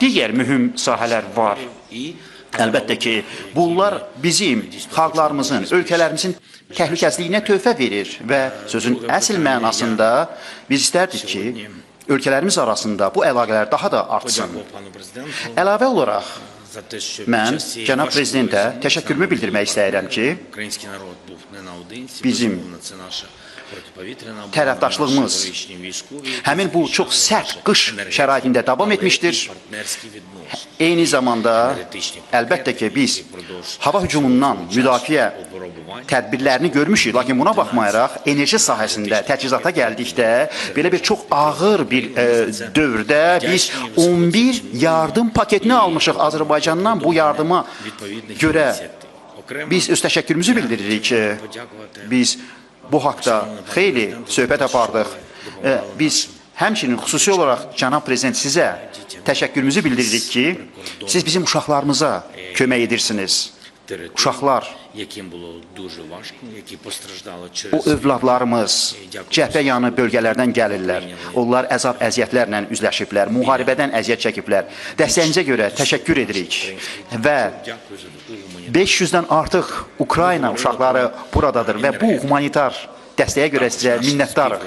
Digər mühüm sahələr var. Əlbəttə ki, bunlar bizim xalqlarımızın, ölkələrimizin təhlükəsizliyinə töhfə verir və sözün əsl mənasında biz istərdik ki, ölkələrimiz arasında bu əlaqələr daha da artsın. Əlavə olaraq, mən cənab prezidentə təşəkkürümü bildirmək istəyirəm ki, bizim tərəfdaşlığımız həmin bu çox sərt qış şəraitində davam etmişdir. Eyni zamanda, əlbəttə ki, biz hava hücumundan müdafiə tədbirlərini görmüşük, lakin buna baxmayaraq enerji sahəsində təchizata gəldikdə belə bir çox ağır bir dövrdə biz 11 yardım paketini almışıq Azərbaycandan. Bu yardıma görə biz öz təşəkkürümüzü bildiririk. Biz bu haqda xeyli söhbət apardıq. Biz həmçinin xüsusi olaraq cənab prezident sizə təşəkkürümüzü bildiririk ki, siz bizim uşaqlarımıza kömək edirsiniz. Uşaqlar, o övladlarımız cəbhə yanı bölgələrdən gəlirlər. Onlar əzab əziyyətlərlə üzləşiblər, müharibədən əziyyət çəkiblər. Dəstəyinizə görə təşəkkür edirik və 500-dən artıq Ukrayna uşaqları buradadır və bu humanitar dəstəyə görə sizə minnətdarıq.